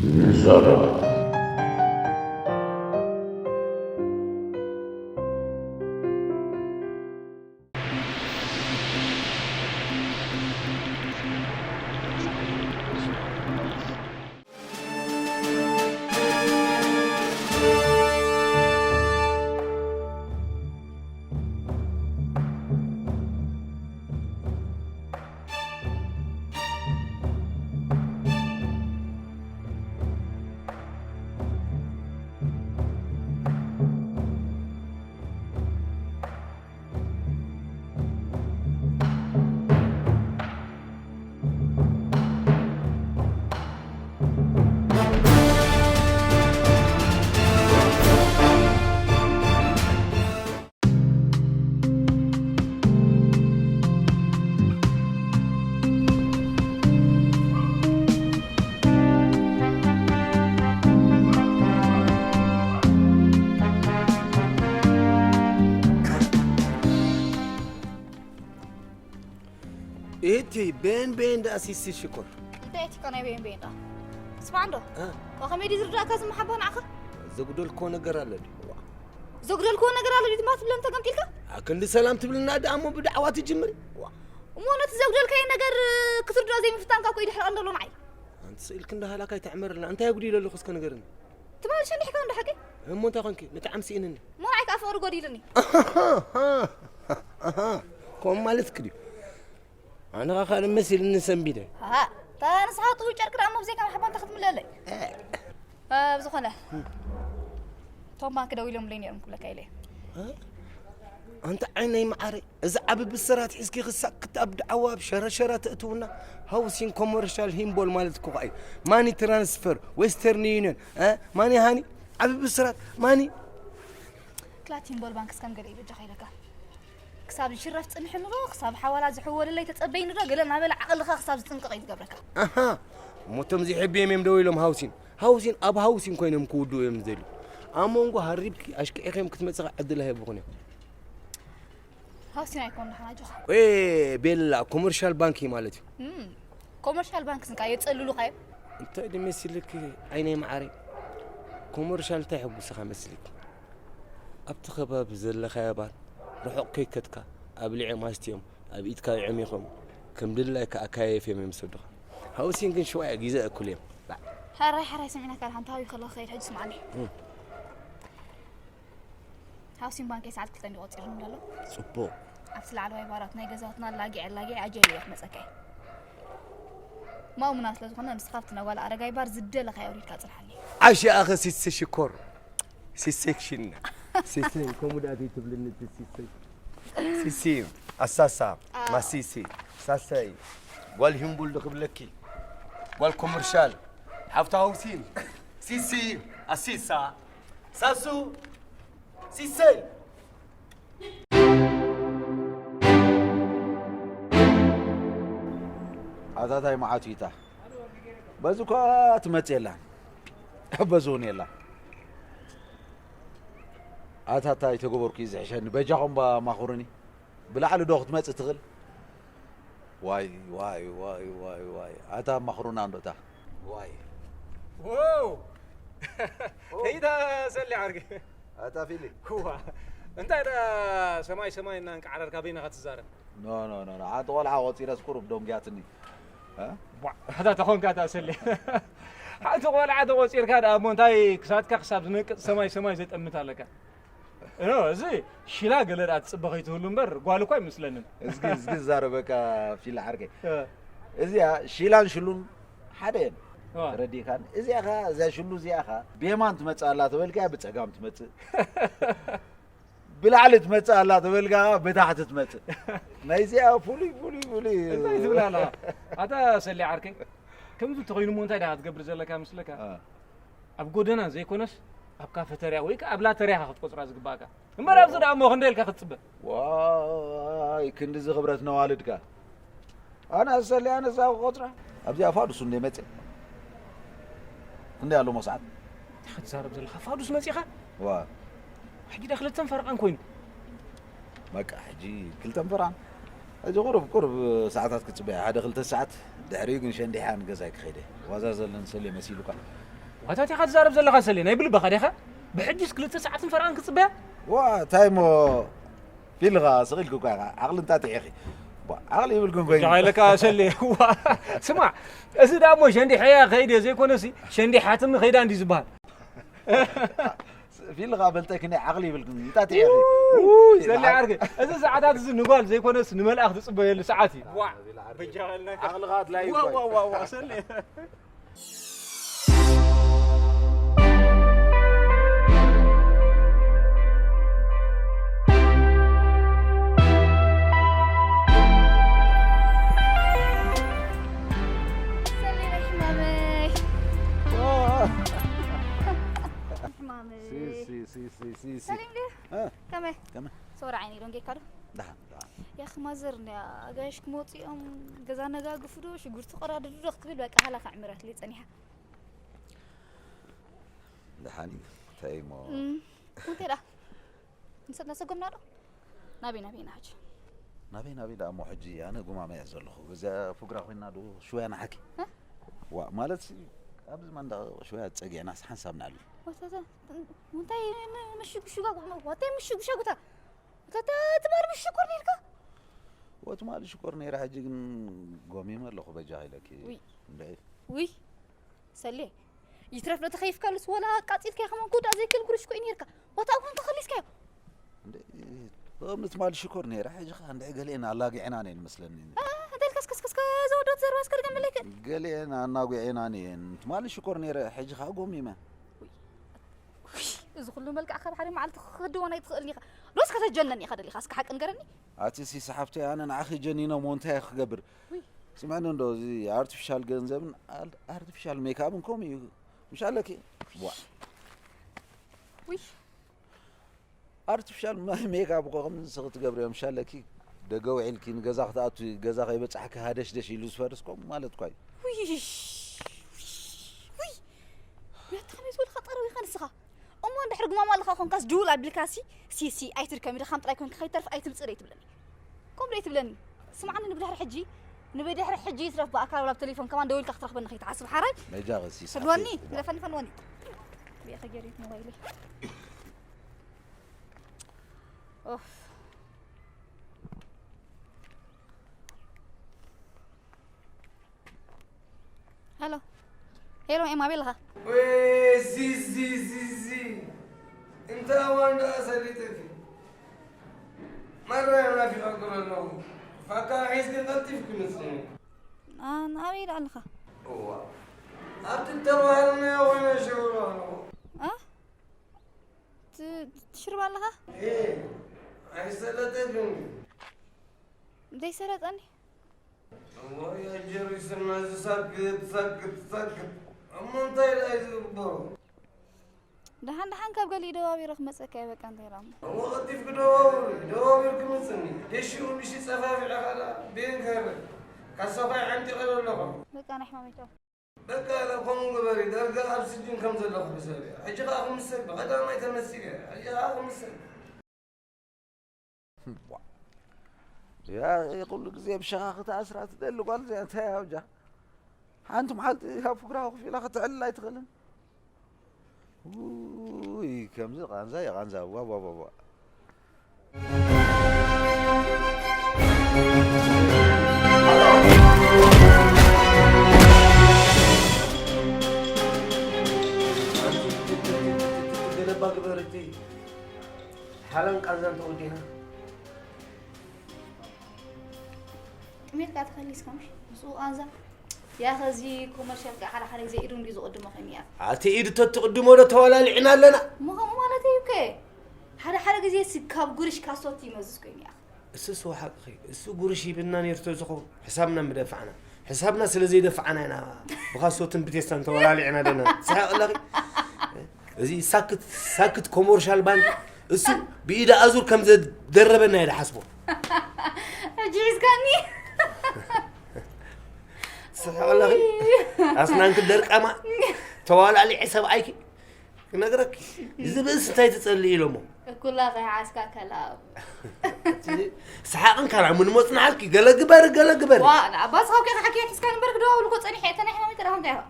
ንዛረብ። እቲ ቤን ቤን ደኣ ሲሲ ሽኮር። እንታይ እቲ ኮነ ቤን ቤን ደኣ? ስማዕ እንዶ። እ? ከመይ ድዩ ዝርዳእካ እዚ መሓባ ንዓኻ? ዘጉደልክዎ ነገር ኣሎ ድዩ? ዋ። ዘጉደልክዎ ነገር ኣሎ ድዩ? ድማ ትብለን ተገምጢልካ? ኣ፣ ክንዲ ሰላም ትብልና ደኣ እሞ ብዳዕዋ ትጅምሪ? ዋ። እሞ ነቲ ዘጉደልካዮ ነገር ክትርድኦ ዘይምፍታንካ እኮ እዩ ድሕሪ ቀንዲ ኣሎ ንዓይ። ኣንቲ ስእልክ እንዳሃላካ ኣይተዕመርልና። እንታይ ኣጉዲለ ኣለኹ እስከ ንገርኒ? ትማሊ ሸንዲሕካ እንዶ ሓቂ? እሞ እንታይ ኮንኪ? ንጣዕሚ ስኢንኒ። እሞ ንዓይ ከኣ ፍቕሪ ጎዲልኒ። ኣሃ፣ ከምኡ ማለትክ ድዩ? ኣነ ኸኣ ካልእ መሲልኒ ሰንቢደ። ኣሃ፣ እታ ንስኻ ጥውል ጨርቂ ደኣ እሞ ብዘይካ መሓባ እንታይ ክትምልኣለይ? እ። እ፣ ብዝኾነ፣ እቶም ባንክ ደው ኢሎምለይ ነይሮም ክብለካ ኢለ። እ? ኣንታ ዓይነይ መዓረይ፣ እዚ ዓቢ ብስራት ሒዝኪ ክሳብ ክተኣብ ደዓዋ ኣብ ሸረሸረ ተእትውና፣ ሃውሲን ኮመርሻል ሂምቦል ማለት እኮ ኸኣ እዩ። ማኒ ትራንስፈር፣ ዌስተርን ዩኒየን፣ እ? ማኒ ሃኒ፣ ዓቢ ብስራት፣ ማኒ። ክላት ሂምቦል ባንክ እስከም ገለ እዩ በጃኻ ኢለካ። ክሳብ ዝሽረፍ ጽንሕ ንሮ፣ ክሳብ ሓዋላ ዝሕወለለይ ተጸበይ ንሮ፣ ገለ እናበለ ዓቕልኻ ክሳብ ዝጽንቀቕ እዩ ዝገብረካ። ኣሃ፣ እሞ እቶም ዘይሕብዮም እዮም ደው ኢሎም ሃውሲን። ሃውሲን ኣብ ሃውሲን ኮይኖም ክውድኡ እዮም ዝደልዩ። ኣብ መንጎ ሃሪብኪ ኣሽኪዕኺ እዮም ክትመጽኻ ዕድል ኣይህብኹን እዮም። ሃውሲን ኣይኮን ደሓን ኣጆኻ። ቆይ ቤላ፣ ኮመርሻል ባንክ እዩ ማለት እዩ። እም፣ ኮመርሻል ባንክ ስንካ የጸልሉኻ እዮም። እንታይ ድዩ መሲልኪ ዓይነይ መዓረይ? ኮመርሻል እንታይ የሐጉስኻ መስልኪ? ኣብቲ ከባቢ ዘለኻዮ ባር ርሑቕ ከይከድካ ኣብሊዖም ኣስትዮም ኣብ ኢድካ የዕሚኾም ከም ድላይካ ኣካየፍዮም እዮም ዝሰዱኻ። ሃውሲን ግን ሽዋ ግዜ እኩል እዮም። ባዕ። ሕራይ ሕራይ ሰሚዕናካ ደሓን ተሃዊኸ ኣለኹ ክኸይድ ሕጂ ስምዓኒ። እም። ሃውሲን ባንከይ ሰዓት ክልተ እንዲ ቆጺሩኒ ኣሎ። ጽቡቕ። ኣብቲ ላዕለዋይ ባራት ናይ ገዛውትና ኣላጊዐ ኣላጊዐ ኣጀልየ ክመጸካ እየ። ማእሙና ስለ ዝኾነ ንስኻ ኣብቲ ናይ ጓል ኣረጋይ ባር ዝደለኻዮ ኣውሪድካ ጽንሓኒ። ዓሽ ኣኸ ሲሲ ሽኮር። ሲሲ ክሽነ። ሲሲ፣ ከምኡ ደኣ ዘይትብልኒ እቲ ሲሲ። ሲሲ፣ ኣሳሳ፣ ኣዎ። ማሲሲ፣ ሳሰይ፣ ጓል ሂምቡል ዶ ክብለኪ? ጓል ኮመርሻል፣ ሓፍታ ሃውሲን፣ ሲሲ፣ ኣሲሳ፣ ሳሱ፣ ሲሰይ። ኣታታይ መዓት እዩ እታ። በዚ እኳ ትመጽእ የላን። በዚ እውን የላን። ኣታ እንታይ ተገበርኩ እዩ ዝሕሸኒ? በጃኹም እባ ኣማኽሩኒ። ብላዕሊ ዶ ክትመጽእ ትኽእል? ዋይ፣ ዋይ፣ ዋይ፣ ዋይ፣ ዋይ። ኣታ ኣማኽሩና እንዶ እታ። ዋይ። ዎው! ኦ። ከይዳ ሰሊ ዓርኪ። ኣታ ፊሊ። እዋ፣ እንታይ ደኣ ሰማይ ሰማይ እናንቃዓረርካ በይንኻ ትዛረብ? ኖ፣ ኖ፣ ኖ፣ ኖ። ሓንቲ ቆልዓ ቆጺረስ ቁሩብ ደንጉያትኒ። እ? ቧዕ፣ ኣታ ተኾንካ እታ ሰሊ። ሓንቲ ቆልዓ ተቆጺርካ ደኣ እሞ እንታይ ክሳድካ ክሳብ ዝነቅጽ ሰማይ ሰማይ ዘጠምት ኣለካ? ኖ፣ እዚ ሺላ ገለ ደኣ ትጽበ ከይትህሉ እምበር ጓል እኳ ኣይመስለንን። እዝጊ፣ እዝጊ ዝዛረበካ ፊላ ዓርከይ። እ። እዚኣ ሺላን ሽሉን ሓደ እየን። ዋ። ተረዲእካን? እዚኣ ኸ፣ እዛ ሽሉ እዚኣ ኸ፣ ብየማን ትመጽእ ኣላ ተበልካያ ብጸጋም ትመጽእ። ብላዕሊ ትመጽእ ኣላ ተበልካ ብታሕቲ ትመጽእ። ናይዚኣ ፍሉይ፣ ፍሉይ፣ ፍሉይ። እንታይ ትብል ኣለኻ? ኣታ ሰሊ ዓርከይ፣ ከምዚ እንተኾይኑ እሞ እንታይ ደኣ ክትገብር ዘለካ መስለካ? እ። ኣብ ጎደና ዘይኮነስ ኣብ ካፈተርያ ወይ ከኣ ኣብ ላተርያ ኢኻ ክትቆጽራ ዝግባእካ። እምበር ኣብዚ ደኣ እሞ ክንደይ ኢልካ ክትጽበ? ዋይ፣ ክንድዚ ክብረት ነዋልድካ። ኣነ ኣሰሊ ኣነ እዛ ክቆጽራ። ኣብዚኣ ፋዱስ እንደ መጽእ። ክንደይ ኣሎ ሞ ሰዓት? እንታይ ክትዛረብ ዘለኻ? ፋዱስ መጺኻ? ዋ። ሕጂ ዳ ክልተን ፈረቓን ኮይኑ። በቃ፣ ሕጂ ክልተን ፈረቓን። ሕጂ ቁሩብ፣ ቁሩብ ሰዓታት ክጽበያ። ሓደ ክልተ ሰዓት። ድሕሪኡ ግን ሸንዲሓ ንገዛይ ክኸይደ። ዋዛ ዘለኒ ሰልየ መሲሉካ። ዋታ እንታይ ኢኻ ትዛረብ ዘለኻ ሰሌ? ናይ ብልብኻ ዲኻ? ብሕጂስ ክልተ ሰዓትን ፈረቓን ክጽበያ? ዋ፣ እንታይ እሞ ፊልኻ ስቕ ኢልኪ እኳ ኢኻ። ዓቕሊ እንታጢዕ ኢኺ። ዋ፣ ዓቕሊ ይብልክን ኮይኑ። ጃ ኢለካ ሰሌ። ዋ፣ ስማዕ፣ እዚ ደኣ እሞ ሸንዲሐያ ከይደ ዘይኮነሲ፣ ሸንዲሓትኒ ከይዳ እንዲ ዝበሃል። ፊልኻ በልጠኪ ናይ ዓቕሊ ይብልክን። እንታጢዕ ኢኺ። ውይ፣ ሰሌ ዓርከይ፣ እዚ ሰዓታት እዚ ንጓል ዘይኮነስ ንመልኣኽ ትጽበየሉ ሰዓት እዩ። ዋ፣ በጃ በለካ። ዓቕልኻ ኣድላይ እዩ ዋ፣ እኮ። ዋ፣ ዋ፣ ዋ፣ ሰሌ። ሰሌ ሕማመይ። ሕማመይ። ሲ፣ ሲ፣ ሲ፣ ሲ፣ ሲ፣ ሲ። ሰሊም ድዩ? እ? ከመይ? ከመይ? ሶር ዓይኒ ዶንጌካ ዶ? ደሓን፣ ደሓን። ያኽ ማዘር፣ ንያ ኣጋይሽ ክመጹ እዮም፣ ገዛ ነጋግፉ ዶ፣ ሽጉርቲ ቆራድዱ ዶ ክትብል በቃ ሃላ ከዕምረትለይ ጸኒሓ። ደሓን እዩ። እንታይ እሞ? እም፣ እንታይ ደኣ? ንሰ-፣ ነሰጎምና ዶ? ናበይ፣ ናበይ ኢና ሕጂ? ናበይ፣ ናበይ ደኣ እሞ ሕጂ? ኣነ ጉማመ እየ ዘለኹ። እዚኣ ፉግራ ኮይና ዶ ሽወያ ንሓኪ? እ? ዋ፣ ማለት ኣብዚ መንደቕ ሽወያ ጸጊዕናስ ሓንሳብ ንኣሊ። ወተተ፣ እንታይ ን-፣ ምሽጉሽጋ፣ ወተይ ምሽጉሻጉታ? ወተተ፣ ትማል ብሽኮር ነይርካ? ወትማል ሽኮር ነይረ፣ ሕጂ ግን ጎሚመ ኣለኹ በጃ ኢለኪ። ውይ። እንድዒ። ውይ። ሰሌ፣ ይትረፍ ዶ ተኸይፍካሉስ ወላ ኣቃጺልካዮ ከማን ክውዳእ ዘይክእል ጉርሽ ኮዩ ነይርካ። ዋታ እውን ተኸሊስካዮ። እንዴ፣ እቶም ትማል ሽኮር ነይረ፣ ሕጂ ኸኣ እንድዒ ገሊኤን ኣላጊዕናን እየን መስለኒ። እ፣ እንተ ኢልካስ ከስከስከ ዘወደት ዘርባስ ከድገምለይ ክእል። ገሊኤን ኣናጒዔናን እየን። ትማል ሽኮር ነይረ፣ ሕጂ ኸኣ ጎሚመ። ውይ፣ እዚ ኩሉ መልክዕካ ብሓደ መዓልቲ ክክድወን ኣይትኽእልን ኢኻ። ዶስ ከተጀነኒ ኢኻ ደሊኻ? እስከ ሓቂ ንገረኒ። ኣቲ ሲስ ሓፍተይ፣ ኣነ ንዓኺ ጀኒነ እሞ እንታይ ክገብር? ውይ። ስምዕኒ እንዶ፣ እዚ ኣርቲፊሻል ገንዘብን ኣል-፣ ኣርቲፊሻል ሜክኣፕን ከምኡ እዩ። ምሽ ኣለኪ? ዋ። ውይ። ኣርቲፊሻል መ-፣ ሜክኣፕ እኮ ከም ንስኺ ትገብርዮ፣ ምሽ ኣለኪ? ደገ ውዒልኪ ንገዛ ክትኣቱ፣ ገዛ ከይበጻሕኪ ሃደሽደሽ ኢሉ ዝፈርስ ከምኡ ማለት እኳ እዩ። ውይ። ውይ። ውይ። ያታ ከመይ ዝበልካ ጠረው ኢኻ ንስኻ? እሞ እንድሕር ጉማማ ኣለኻ ኾንካስ ድውል ኣቢልካሲ፣ ሲ፣ ሲ፣ ኣይትድከሚ፣ ድኻም ጥራይ ኮንኪ ከይተርፍ ኣይትምጽእ ደይ ትብለኒ። ከምኡ ደይ ትብለኒ። ስምዓኒ፣ ንብድሕሪ ሕጂ፣ ንብድሕሪ ሕጂ ይትረፍ ብኣካል ወላ ብቴሌፎን ከማን ደዊልካ ክትረኽበኒ ከይትሓስብ ሓራይ። መጃ ቐሲ ትፈንወኒ፣ ሳሕቲ፣ እዋ። ግደፈኒ፣ ፈንወኒ። ብያ ከገሪት ሞባይለይ። ኦፍ። ሄሎ። ሄሎ፣ ኤማ፣ ኣበይ ኣለኻ? ወይ፣ ዚ፣ ዚ፣ ዚ፣ ዚ። እንታይ እዋን ደኣ ሰሊጠኪ? ማራ ናፊቐኪ ኣለኹ። ፋካ ሒዝኪ ቀልጢፍኪ ምጽኒ። ኣ-፣ ንኣበይ ደኣ ኣለኻ? እዋ። ኣብቲ እተባህልናዮ ኮይነ ሽውሮ ኣለኹ። ኣ? ት-፣ ትሽርባ ኣለኻ? ኤ፣ ኣይሰለጠክን። ዘይሰለጠኒ? እሞ የጀሪ ስና ዝሳክት፣ ሳክት፣ ሳክት። እሞ እንታይ ደኣ እዩ ዝግበሩ? ደሓን ደሓን ካብ ገሊኡ ደዋቢረ ክመጸካ እየ፣ በቃ እንታይ ደኣ እሞ። እሞ ቀልጢፍኪ ደዋውሪ፣ ደዋዊርኪ ምጽኒ። ደሺኡ ምሽ ጸፋፊዐ ካላ ቤን ከበ። ካሶኻይ ዓንጢቐ ዘለኹ። በቃ ናይ ሕማመይ ቻው። በቃ፣ ከምኡ ግበሪ። ዳርጋ ኣብ ስጅን ከም ዘለኹ ሕሰቢ። ሕጂ ኸኣ ክምሰል፣ ብቐዳማይ ተመሲለ። ሕጂ ኸኣ ክምሰል። ዋ። ያ፣ ኩሉ ግዜ ብሸኻ ክትኣስራ ትደሊ ጓል እዚኣ እንታይ ኣብጃ? ሓንቲ መዓልቲ ኣብ ፍግራኻ ኮፍ ኢላ ክትዕልል ኣይትኽእልን? ውይ፣ ከምዚ ቃንዛ እዩ ቃንዛ። ዋ፣ ዋ፣ ዋ፣ ዋ። ገለባ ግበርቲ ሓላን ቃንዛን ተወዲና። ጥሜትካ ተኸሊስካ ምሽ? ምስኡ ቃንዛ? ያኸ እዚ ኮመርሻል ከ ሓደ ሓደ ግዜ ኢዱ እንድዩ ዝቕድሞ ከይኑ እያ። ኣቲ ኢዱ ተትቕድሞ ዶ ተወላሊዕና ኣለና? እሞ ከምኡ ማለት እዩ ከ። ሓደ ሓደ ግዜ ሲ ካብ ጉርሽ ካሶት ይመዝዝ ኮይኑ እያ። እሱ እሱ ሓቅኺ። እሱ ጉርሽ ሂብና ነይሩ ተዝኸውን ሕሳብና ምደፋዕና። ሕሳብና ስለ ዘይደፋዕና ኢና ብኻሶትን ብቴስታን ተወላሊዕና ኣለና። ትስሕቕ ኣለኺ? እዚ ሳክት፣ ሳክት ኮመርሻል ባንክ እሱ ብኢድ ኣዙር ከም ዘደረበና እየ ዝሓስቦ። ሕጂ ሒዝካኒ። ትስሕቕ ኣለኺ? ኣስናንኪ ደርቃማ ተዋላዕሊዐ ሰብኣይኪ ክነግረኪ። እዚ ብእስ እንታይ ትጸልኢ ኢሎሞ? እኩላ ከይሓዝካ ከላብ። ሰሓቕን ካልኣ ምን መጽናዕልኪ ገለ ግበሪ፣ ገለ ግበሪ። ዋ፣ ንኣባስ ካብ ከይካ ሓኪያ ሒዝካ ንበር ክደዋውል እኮ ጸኒሐ፣ እተ ናይ ሕማመይ ተረኸ እንታይ ኢኻ?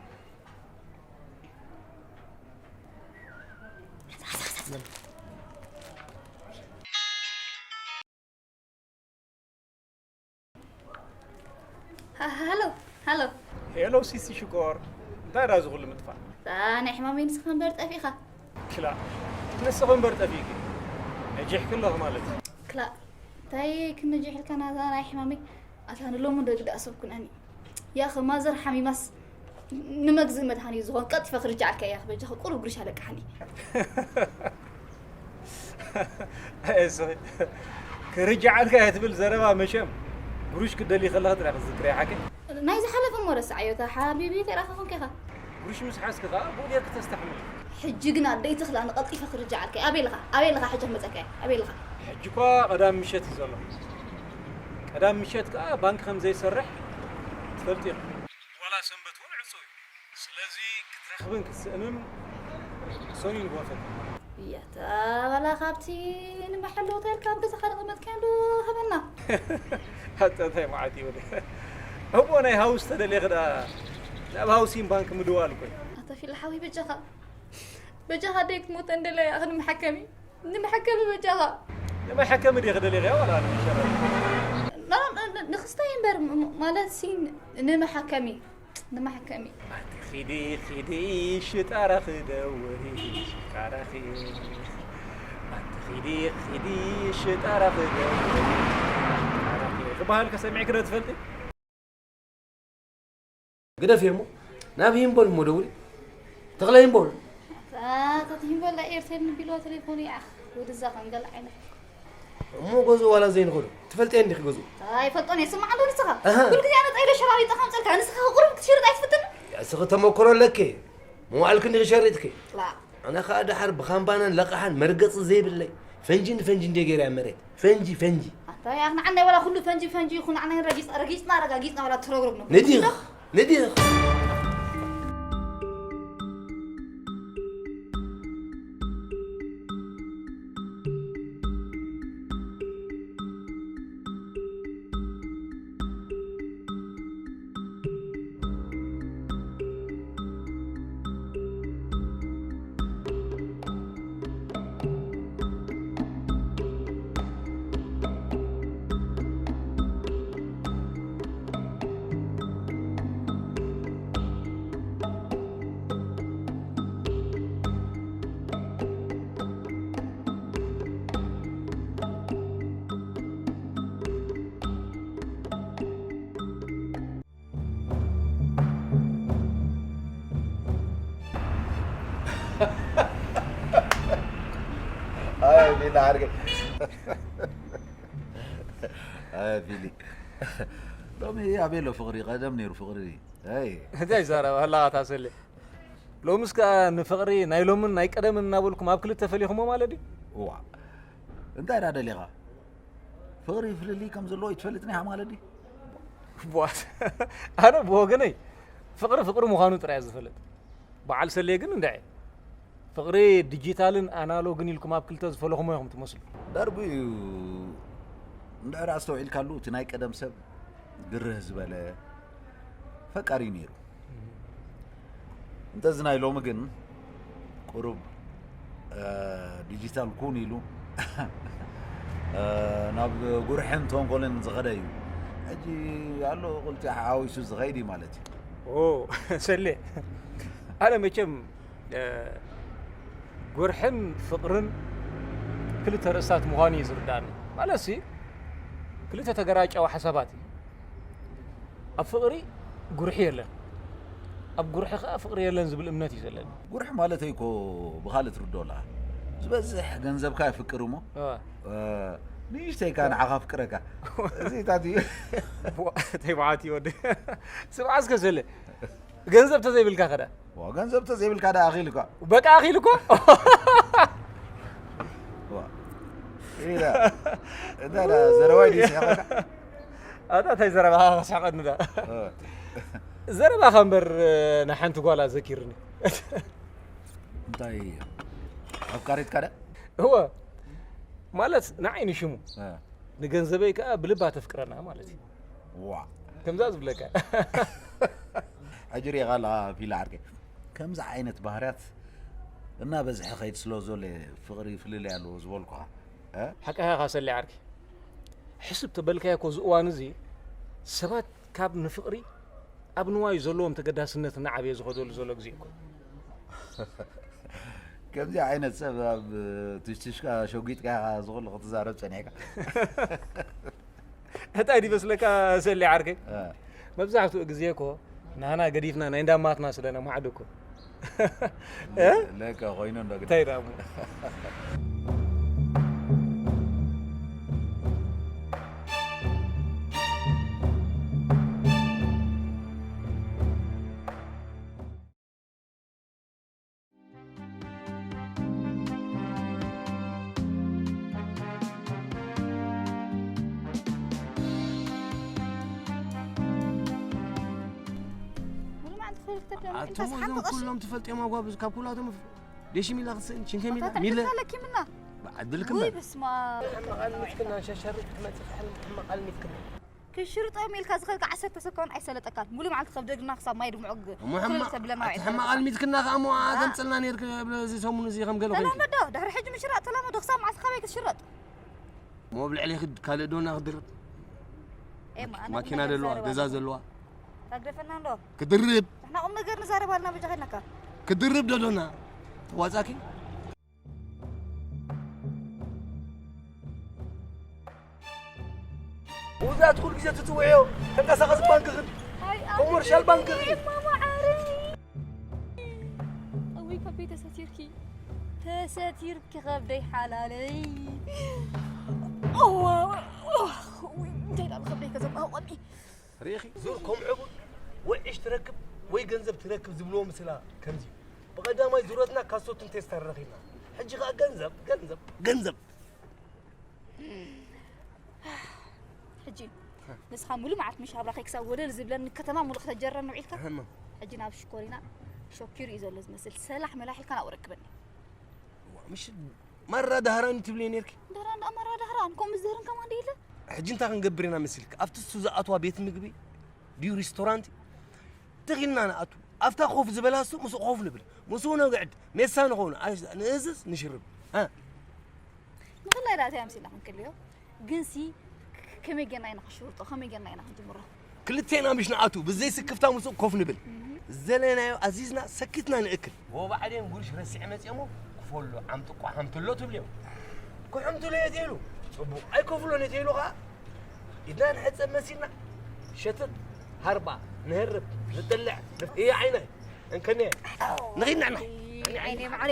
ሃሎ፣ ሃሎ። ሄሎ ሲሲ ሽኮር፣ እንታይ ዳ ዝኹሉ ምጥፋእ? እዛ ናይ ሕማመይ ንስኻ እምበር ጠፊእኻ። ክላ፣ ንስኺ እምበር ጠፊእኪ። ነጂሕኪ ኣለኹ ማለት እዩ። ክላ፣ እንታይ ክነጅሕልካ ናዛ ናይ ሕማመይ? ኣታ ንሎሚ ደግ ደኣ ሰብ ኩነኒ። ያኸ ማዘር ሓሚማስ ንመግዝኢ መድሃኒ ዝኾን ቀልጢፈ ክርጅዓልካ እያ። በጃኻ ቁሩብ ግርሽ ኣለቅሓኒ። ኣይ፣ እስኺ ክርጅዓልካ እየ ትብል ዘረባ መቸም ግሩሽ ክደሊ ከለኻ ጥራይ ክትዝክር እያ ሓቀይ። ናይ ዝሓለፈ እሞ ረስዓዮ፣ እታ ሓቢቢ ተረኻኹም ከኻ። ግሩሽ ምስ ሓዝኪ ከኣ ብኡ ጌርኪ ተስተሕምሊ። ሕጂ ግን ኣደይ ተኽላ ንቐልጢፈ ክርጅዓልካ እየ። ኣበይ ኣለኻ? ኣበይ ኣለኻ? ሕጂ ክመጸካ እየ። ኣበይ ኣለኻ? ሕጂ እኳ ቀዳም ምሸት እዩ ዘሎ። ቀዳም ምሸት ከኣ ባንክ ከም ዘይሰርሕ ትፈልጢ ኢኺ። ዋላ ሰንበት እውን ዕጹው እዩ። ስለዚ ክትረኽብን ክትስእንን ሰኑይ ንግሆ ፈትን። ያታ፣ ዋላ ካብቲ ንመሐል ሆቴል ካብ ገዛኻ ዝቐመጥካዮ ዶ ሃበና? ኣታ እንታይ መዓት እዩ ወደ። እሞ ናይ ሃውስ ተደሊኺ ደኣ ናብ ሃውሲን ባንክ ምድዋል እኮ እዩ። ኣታ ፊል ሓወይ በጃኻ፣ በጃኻ ኣደይ ክትሞት እንደለያ ክንመሓከም እዩ። ንመሐከሚ በጃኻ። ንመሐከሚ ዲኺ ደሊኽያ ዋላ ንመሸረሪ? ላ፣ ን-፣ ን-፣ ንክስታይ እምበር ም-፣ ም-፣ ማለት ሲ ን-፣ ንመሐከሚ፣ ንመሐከሚ። ኣቲ ኺዲ፣ ኺዲ፣ ሽጣራኺ ደውሪ፣ ሽጣራኺ። ኣቲ ኺዲ፣ ኺዲ፣ ሽጣራኺ ደውሪ፣ ሽጣራኺ ክበሃል ከሰሚዕኪ ዶ ትፈልጢ? ግደፍዮ እሞ ናብ ሂምቦል እሞ ደውሊ። ተኽለ ሂምቦል። ኣታ፣ ኣታ ሂምቦል ናይ ኤርቴል ንቢልዋ ቴሌፎን ይዓኽ። ወድዛ ከም ገለ ዓይነት። እሞ ገዝኡ ዋላ ዘይንኸዶ። ትፈልጥዮ እንዲኺ ገዝኡ? ኣይፈልጦን እየ፣ ስማዕ ኣሎ ንስኻ። ኣሃ። ኩሉ ግዜ ኣነ ጠይለ ሸራሪጠ ከምፀልካ፣ ንስኻ ቁሩብ ክትሽርጥ ኣይትፍትን? እስኺ ተመክሮ ኣለኪ። መዋዕልኪ እንዲኺ ሸሪጥኪ። ላ። ኣነ ኸኣ ደሓር ብኻምባናን ለቓሓን መርገጺ ዘይብለይ፣ ፈንጂ ንፈንጂ እንድየ ገይረያ መሬት። ፈንጂ፣ ፈንጂ። ኣታ ያኽ ንዓናይ ዋላ ኩሉ ፈንጂ ፈንጂ ይኹን፣ ንዓናይ ረጊጽ-፣ ረጊጽና ረጋጊጽና ዋላ ትረግረግ ነው። ንዲኽ፣ ንዲኽ። ኣይ ቢላ ዓርከይ። ኣይ ቢሊ። ሎሚ ኣበይ ኣሎ ፍቕሪ? ቀደም ነይሩ ፍቕሪ። ኣይ። እንታይ ይዛረብ ኣለኻ ታሰለ? ሎምስ ከኣ ንፍቕሪ ናይ ሎምን ናይ ቀደምን እናበልኩም ኣብ ክልተ ፈሊኹሞ ማለት ድዩ? እዋ። እንታይ ደኣ ደሊኻ? ፍቕሪ ፍልልይ ከም ዘለዎ ይትፈልጥኒ ኢኻ ማለት ድዩ? ቧት። ኣነ ብወገነይ ፍቕሪ ፍቕሪ ምዃኑ ጥራይ እየ ዝፈልጥ። በዓል ሰሌ ግን እንድዒ ፍቕሪ ዲጂታልን ኣናሎግን ኢልኩም ኣብ ክልተ ዝፈለኹሞ ኢኹም ትመስሉ። ዳርጉ እዩ። እንድሕር ኣስተውዒልካሉ እቲ ናይ ቀደም ሰብ ግርህ ዝበለ ፈቃሪ እዩ ነይሩ። እንተዚ ናይ ሎሚ ግን ቁሩብ፣ እ፣ ዲጂታል ኩን ኢሉ፣ እ፣ ናብ ጉርሕን ተንኮልን ዝኸደ እዩ። ሕጂ ኣሎ ክልቲኡ ሓዊሱ ዝኸይድ እዩ ማለት እዩ። ኦ፣ ሰሌ፣ ኣነ መቸም፣ እ፣ ጉርሕን ፍቕርን ክልተ ርእስታት ምዃኑ እዩ ዝርዳእኒ። ማለትሲ፣ ክልተ ተገራጫዊ ሓሳባት እዩ። ኣብ ፍቕሪ ጉርሒ የለን፣ ኣብ ጉርሒ ኸኣ ፍቕሪ የለን ዝብል እምነት እዩ ዘለኒ። ጉርሒ ማለተይ እኮ ብኻልእ ትርድኦ ኣለኻ። ዝበዝሕ ገንዘብካ የፍቅር እሞ፣ እወ። እ፣ ንእሽተይ ከኣ ንዓኻ ኣፍቅረካ። እዚ ታት እዩ። ዋ፣ እንታይ መዓት እዩ ወዲ። ስምዓ እስከ ሰሌ፣ ገንዘብ ተዘይብልካ ኸ ደኣ? ዋ፣ ገንዘብ ተዘይብልካ ደኣ ኣኺሉ እኳ። በቃ ኣኺሉ እኮ? ዋ። ኢላ። እንታይ ደኣ ዘረባይ ድዩ ስሒቐካ? ኣታ እንታይ ዘረባኻ ከስሕቐኒ ደኣ? እ። ዘረባኻ እምበር ንሓንቲ ጓል ኣዘኪርኒ። እንታይ ኣፍቃሪትካ ደኣ? እወ። ማለት ንዓይ ንሽሙ። እ። ንገንዘበይ ከኣ ብልባ ተፍቅረና ማለት እዩ። ዋ። ከምዛ ዝብለካ። ሕጂ ሪኢኻ ኣለኻ ፊላ ዓርከይ። ከምዚ ዓይነት ባህርያት እናበዝሐ ኸይድ ስለ ዘሎ ፍቕሪ ፍልልይ ኣለዎ ዝበልኩኻ። እ? ሓቅኻ ኢኻ ሰሌ ዓርከይ። ሕስብ ተበልካዮ እኮ እዚ እዋን እዚ ሰባት ካብ ንፍቕሪ ኣብ ንዋዩ ዘለዎም ተገዳስነት እናዓበየ ዝኸደሉ ዘሎ ግዜ እኮ። ከምዚ ዓይነት ሰብ ኣብ ትሽትሽካ ሸጒጥካ ኢኻ ዝኹሉ ክትዛረብ ጸኒሕካ። እንታይ ድመስለካ ሰሊ ዓርከይ? መብዛሕትኡ ግዜ እኮ ንህና ገዲፍና ናይ እንዳማትና ስለ ነማዕድ እኮ። ለካ ኮይኑ እንዶ ግን እንታይ ዳሞ። ኣቶም እዞም ኩሎም ትፈልጥዮም ኣጓብዝ ካብ ኩላቶም ደሽ ሚላ ክትስእን ሽንከ ሚላ ሚለ ለኪምና ብዓድልክም ወይ በስማ ሕመቓል ሚትክና ሸሸርጥ ክትመፅእ ሕመቓል ሚትክና ክሽርጦም ኢልካ ዝኸልካ ዓሰርተ ሰብ ከውን ኣይሰለጠካን። ሙሉ መዓልቲ ከብደግና ክሳብ ማይ ድሙዕ ግ- እሞ ሕማ- ክልተ ብለና ኣቲ ሕማ ቃልሚትክና ከኣ እሞ ኣተምጽልና ነርክ ኣብዚ ሰሙን እዚ ከም ገለ ኮይንኪ። ተላመዶ ድሕሪ ሕጂ ምሽራጥ ተላመዶ ክሳብ መዓስ ካበይ ክትሽረጥ? እሞ ኣብ ልዕሌኺ ካልእ ዶና ክድርብ? ኤማ፣ ኣነ ማኪና ቁም ነገር ደለዋ፣ ዛረባ ገዛ ዘለዋ። ታግደፈና እንዶ። ክድርብ፣ ንሕና ቁም ነገር ንዛረብ ኣልና በጃ ከድናካ። ክድርብ ዶ ዶና? ተዋጻኪ? ውዛት ኩሉ ግዜ ትጽውዕዮ ተንቀሳቐስ ባንክ ክድ ኮመርሻል ባንክ ክድ እውይ ከብደይ ተሰቲርኪ ተሰቲርኪ ከብደይ ሓላለይ እንታይ ዳሉ ከብደይ ከዘባህቆኒ ርኢኺ ዙር ከም ዕቡድ ወይ ዕሽ ትረክብ ወይ ገንዘብ ትረክብ ዝብልዎ ምስላ ከምዚ ብቐዳማይ ዙረትና ካሶትን ቴስታር ረኺብና ሕጂ ኸዓ ገንዘብ ገንዘብ ገንዘብ ሕጂ ንስኻ ሙሉ መዓልቲ ምሽ ኣብራኸይ ክሳብ ወለል ዝብለኒ ከተማ ሙሉ ከተጀረኒ ውዒልካ ሕጂ ናብ ሽኮሪና ሸኪሩ እዩ ዘሎ ዝመስል ሰላሕ መላሕ ኢልካ ናብኡ ረክበኒ ምሽ ማራ ዳህራኒ ትብልየ ነርኪ ደራ እንዳ ማራ ዳህራን ከምኡ ዝህርን ከማን የለ ሕጂ እንታይ ክንገብር ኢና መሲልክ ኣብቲ እሱ ዝኣትዋ ቤት ምግቢ ድዩ ሪስቶራንት ትኺልና ንኣቱ ኣብታ ኮፍ ዝበላ እሱ ምስኡ ኮፍ ንብል ምስኡ ነግዕድ ሜሳ ንኸውን ንእዝዝ ንሽርብ ንኽላይ ዳእታ ኣምሲልና ክንክልዮ ግንሲ ከመይ ጌርና ኢና ክንሽርጦ ከመይ ጌርና ኢና ክንጅምሮ ክልቴና ምሽ ንኣቱ ብዘይ ስክፍታ ምስኡ ኮፍ ንብል ዘለናዮ ኣዚዝና ሰኪትና ንእክል ወባዕዴን ጉርሽ ረሲዐ መፅኦሞ ክፈሎ ዓምጥቆ ሓምትሎ ትብልዮ ክሕምትሎ እየ ተይሉ ፅቡቅ ኣይከፍሎን እየ ተይሉ ከዓ ኢድና ንሕፀብ መሲልና ሸትት ሃርባ ንህርብ ንጥልዕ እየ ዓይነ እንከነ ንኺድና ንሕና ዓይነ ማዕረ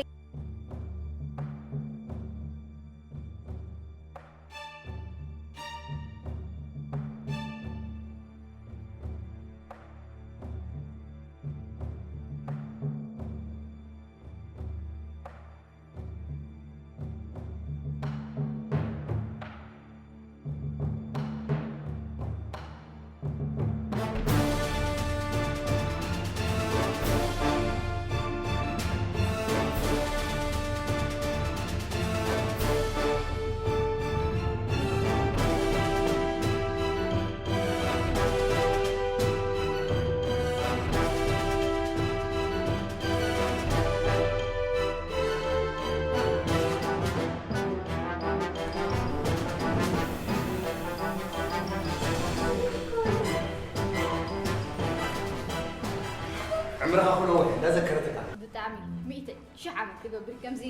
ዕምርኻ ኩሎ ወደ እንዳዘከረትካ ብጣዕሚ ሚእቲ ሽሕ ዓመት ክገብር ከምዚ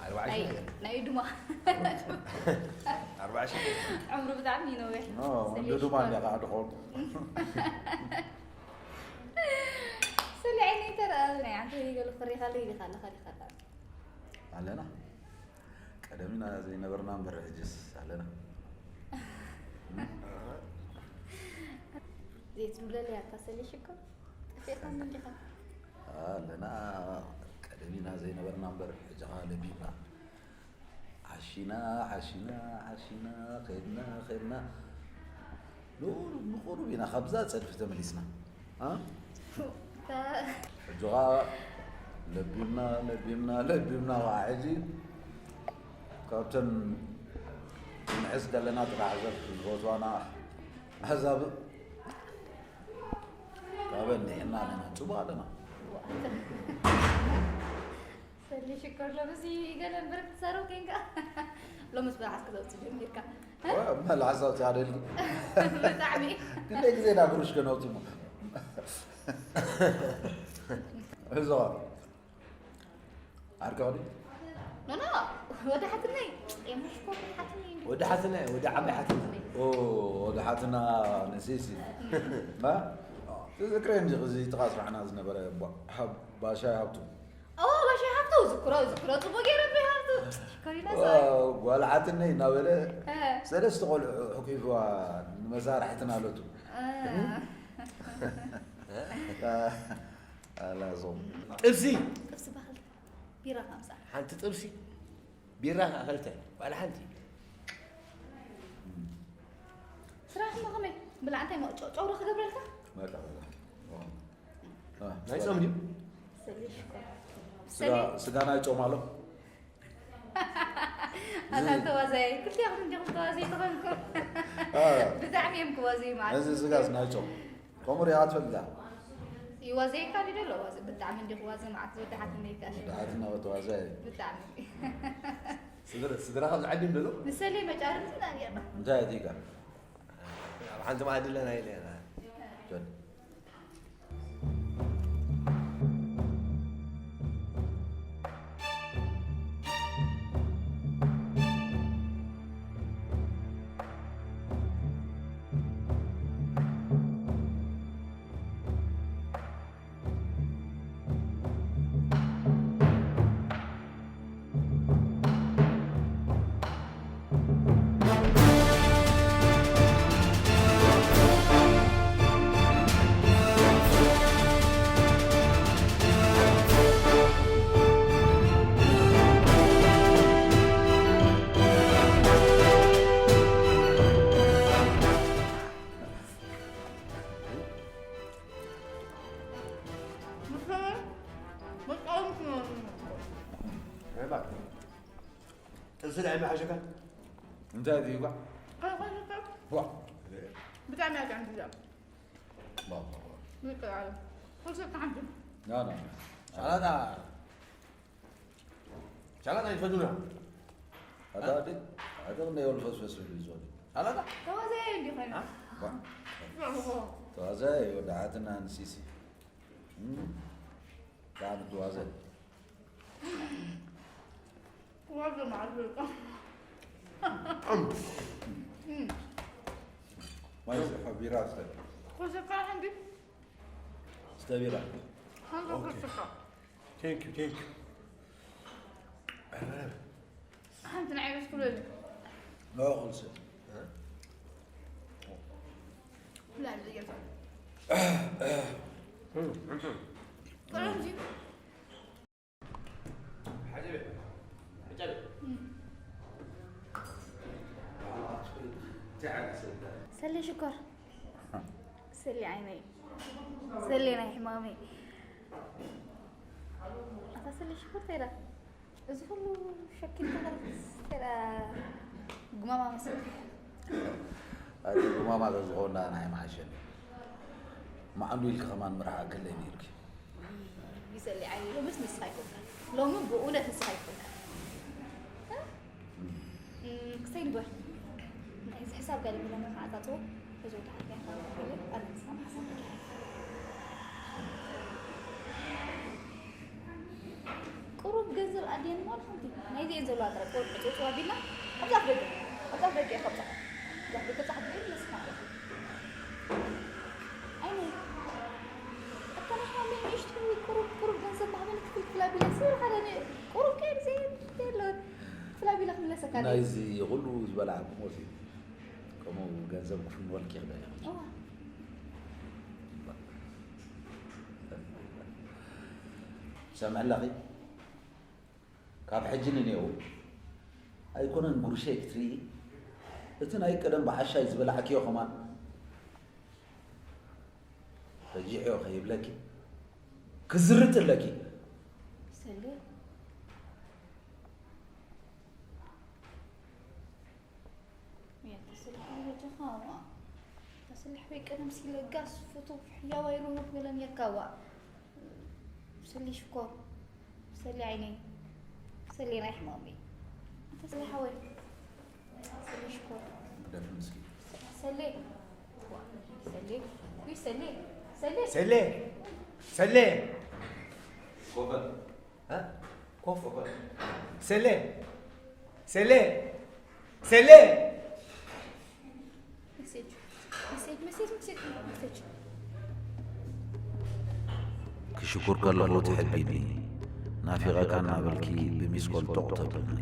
ኣርባዓ ናይ ሽሕ ናይ ድማ ኣርባዓ ሽሕ ዕምሩ ብጣዕሚ እዩ ነዊሕ ኖ እንደ ድማ እንደ ቃ ድኾን ስለ ዓይነይ ተረኣ ናይ ዓንተ ይገሉ ክሪኻለ ይዲኻለ ኸሪኻለ ኣለና ቀደም ኢና ዘይነበርና እምበር ሕጅስ ኣለና። ዘይትብለለይ ኣታ ሰሊሽ እኮ ጠፊእካኒ እንዲኻ። ኣለና ቀደም ኢና ዘይነበርና እምበር ሕጂ ኸዓ ለቢብና። ሓሺና ሓሺና ሓሺና ኸድና ኸድና ንቁሩብ ኢና ካብዛ ፀድፊ ተመሊስና። ሕጂ ኸዓ ለቢምና ለቢምና ለቢምና ኸዓ ሕጂ ካብተን ክንሕዝ ከለና ጥራሕ ሰብ ዝፈትዋና ኣሕዛብ ካበን ኒሕና ኣለና ፅቡቅ ኣለና ሰሊ ሽኮር ሎምስ ገለ እምበር ክትሰርብ ኮንካ ሎምስ ብርዓት ክተውፅእ ጀሚርካ መላ ሓሳብ ትሓደልኪ። ብጣዕሚ ክንደይ ግዜ ዳ ብሩሽ ከነውፅሞ? እዞ ዓርከ ኸዲ ኖኖ ወደ ሓትነይ የምሽኮ ሓትነይ ወደ ሓትና ወደ ዓባይ ሓትና ኦ ወደ ሓትና ንሲሲ ማ ትዝክረ እንጂ እዚ ጥቓ ስራሕና ዝነበረ ባ- ሃብ- ባሻይ ሃብቱ ኦ ባሻይ ሃብቱ ዝክሮ ዝክሮ ጽቡቅ ገይረ ብይ ሃብቱ ሽኮሪና ጓል ሓትነይ እናበለ ሰለስተ ቆልዑ ሕቂፍዋ ንመሳርሕትና ኣለቱ ኣላዞም ጥብሲ ጥብሲ ባክልተ ቢራ ከምሳ ሓንቲ ጥብሲ ቢራ ከዓ ክልተ ዋላ ሓንቲ ስራሕ ሞ ከመይ ብላ እንታይ ሞ ጨ- ጨውሮ ክገብረልካ መጣ በላ ናይ ጾም ድዩ ስጋ ናይ ጾም ኣሎ ኣታ ተዋዛይ ክልቲኹም እንዲኹም ተዋዘይ ትኾንኩም ብጣዕሚ እዮም ክዋዘዩ ማለት እዚ ስጋስ ናይ ጾም ከምኡ ሪኣ ትፈልጣ ይዋዘየካ ዲ ደሎ ዋዘ ብጣዕሚ እንዲኹ ዋዘ ማዓት ዝወዳሓት ነይካ ወዳሓትና ወተዋዘ ብጣዕሚ ስድራ ካብ ዝዓዲ ደሎ ንሰለይ መጫርምቲ ናብየና እንታይ ኣቲካ ኣብ ሓንቲ ማዕዲ ኣለና ኢለ ኢና ጥብሲ ናይ መሓሸካ እንታይ እዩ ጓ ብጣዕሚ ኣጋንዲዛ ይቀላለ ኩልሰብ ተሓምዱ ና ና ሳላጣ ሳላጣ ይፈዱና ኣዳዲ ኣደቕ ናይ ወልፈስ ፈስ ይዞ ሳላጣ ተዋዘየ እንዲ ኮይና ተዋዘየ ወዳሓትና ንሲሲ ብጣዕሚ ተዋዘየ ዋዘ ማለት ማይ ዝሖ ቢራ ስተ ኮሰካ ሕንዲ ስተ ቢራ ሓንቶ ኮሰካ Thank you, thank you. ሓንቲ ንዓይ በስ ክብለኒ ኖ ቁልሲ ላል ዝገርታ ቀለም ዚ ሰሊ ሽኮር ሰሊ ዓይነይ ሰሊ ናይ ሕማመይ ኣታ ሰሊ ሽኮር ተይራ እዚ ኩሉ ሸኪል ተኸርስ ተይራ ጉማማ መስል ኣቲ ጉማማ ተዝኾንዳ ናይ መሓሸኒ መዓንዱ ኢልኪ ከማን ምርሓ ክለይ ነይርኪ ይሰሊ ዓይነይ ሎምስ ንስኻ ይኮንካ ሎሚ ብእውነት ንስኻ ይኮንካ ክሰይ ንግበር ናይዚ ሕሳብ ጋር የሚለውን ከዓጻጽቦ እዚ ወደ ሓንቲ ያካሉ ኣነሳ ማሕሰብ ቁሩብ ገንዘብ ኣድየን ሞ ሓንቲ ናይዚ እየን ዘለዋ ጥረ ቁሩብ ዕፅውፅው ኣቢልና ኣብዛ ደገ ኣብዛ ደገ እየ ከብፅሓ እዛ ደገ ፃሕ ድብል ይመስል ማለት እዩ ኣይነ እኮ ንሕና ምን ንእሽቱ ቁሩብ ቁሩብ ገንዘብ ማህበል ክፍል ክፍል ኣቢለን ስለ ሓደ ቁሩብ ከይድ ዘየለወት ክፍል ኣቢላ ክምለሰካ ናይዚ ኩሉ ዝበላዕኩም ወሲ ከምኡ ገንዘብ ክፍልወልክ ይኽእል እዋ ሰምዕ ኣለኺ ካብ ሕጂ ንኔው ኣይኮነን ጉርሸይ ክትርኢ እቲ ናይ ቀደም ብዓሻይ ዝበላዕክዮ ከማን ረጂዕዮ ከይብለኪ ክዝርጥ ኣለኪ ሰሌ ተስልሕ ወጀኻ ተስልሕ ወይ ቀደም ሲለጋስ ፍቱፍ ሕያዋይ ርሁት ገለን የካዋ ሰሊ ሽኮር ሰሊ ዓይነይ ሰሊ ናይ ሕማመይ እንተ ስለ ሓወይ ሰሊ ሽኮር ደርፊ ምስኪ። ሰሌ ሰሌ ሰሌ ሰሌ ሰሌ ሰሌ ኮፈ እ? ኮፍ ሰሌ ሰሌ ሰሌ ሜሴጅ ሜሴጅ ሜሴጅ ሜሴጅ ሜሴጅ ክሽኩር ከለኹ ትሕቢኒ ናፊቐካ እናበልኪ ብሚስኮል ጦቕ ተብልኒ።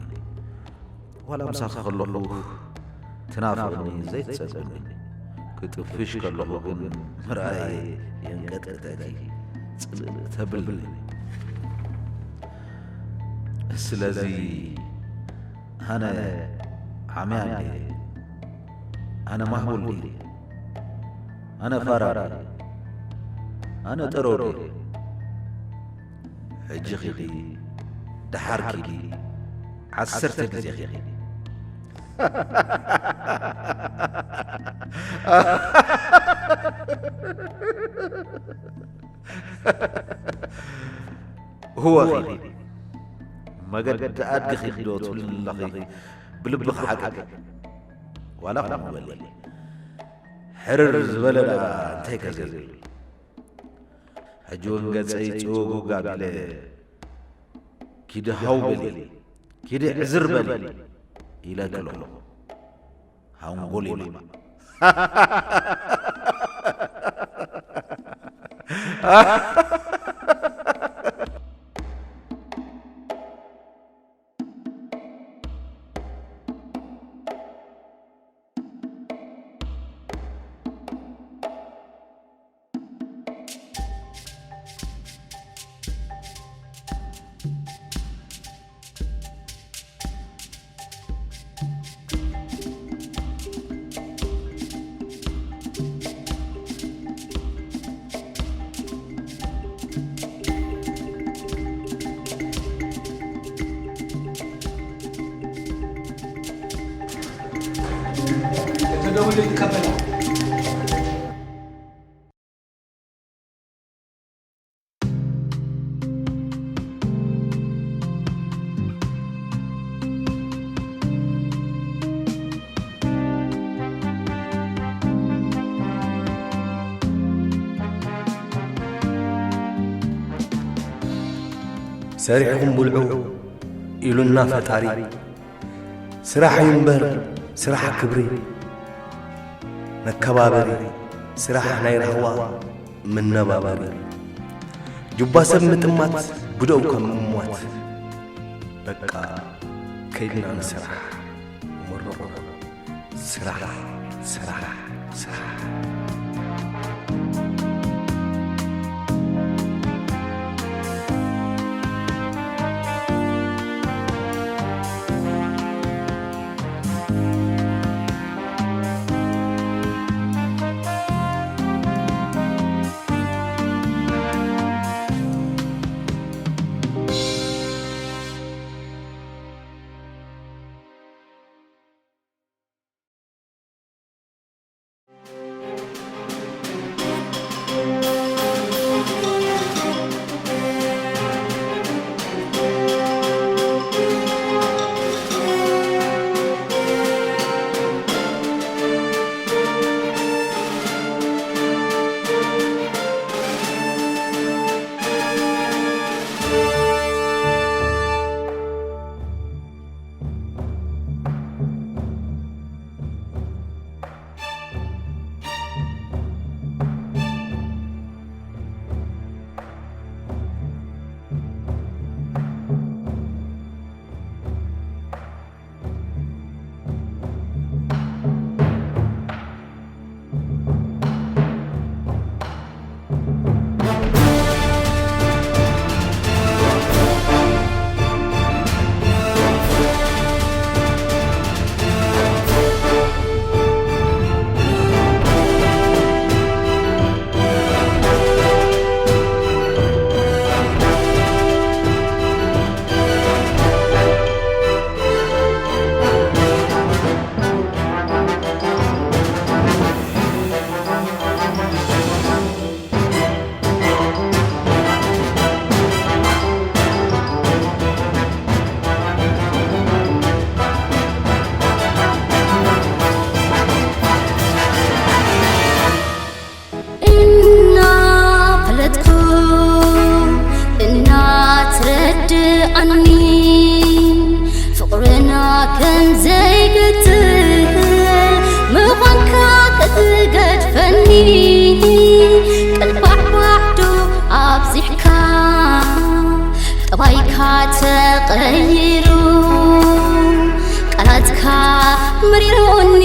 ዋላ ምሳኺ ከለኹ ትናፍቕኒ ዘይትጸግብኒ። ክጥፍሽ ከለኹ ግን ምርኣየ የንቀጥቅጠኪ ጽልእ ተብልኒ። ስለዚ ኣነ ዓምያ እንድየ። ኣነ ማህቡል ድየ? ኣነ ፋራ ድየ? ኣነ ጠሮ ድየ? ሕጂ ኺዲ፣ ደሓር ኪዲ፣ ዓሰርተ ግዜ ኺዲ። እወ ኺዲ። መገዲ ኣድጊ ኺዲ ዶ ትብልኒ ኣለኺ? ብልብኺ ሓቂ። ዋላ ኸምኡ በሊ። ሕርር ዝበለ ደኣ እንታይ ከ ዘይብል። ሕጂ እውን ገጸይ ጽውጉግ ኣቢለ፣ ኪዲ ሃው በሊ፣ ኪዲ ዕዝር በሊ ኢለኪ ኣለኹ። ሃንጎል ኢሉ። ተደውሉ ይቀበላል። ሰሪሕኹም ብልዑ ኢሉና ፈጣሪ። ስራሕ እዩ እምበር ስራሕ ክብሪ መከባበሪ፣ ስራሕ ናይ ራህዋ ምነባበሪ። ጁባ ሰብ ምጥማት ብደው ከም ምሟት። በቃ ከይድና ንስራሕ። መርቑ ስራሕ ስራሕ ስራሕ። ከም ዘይግትል ምዃንካ ክትገድፈኒ ቅልባዕባዕዶ ኣብዚሕካ ጠባይካ ተቐይሩ ቃላትካ መሪሮኒ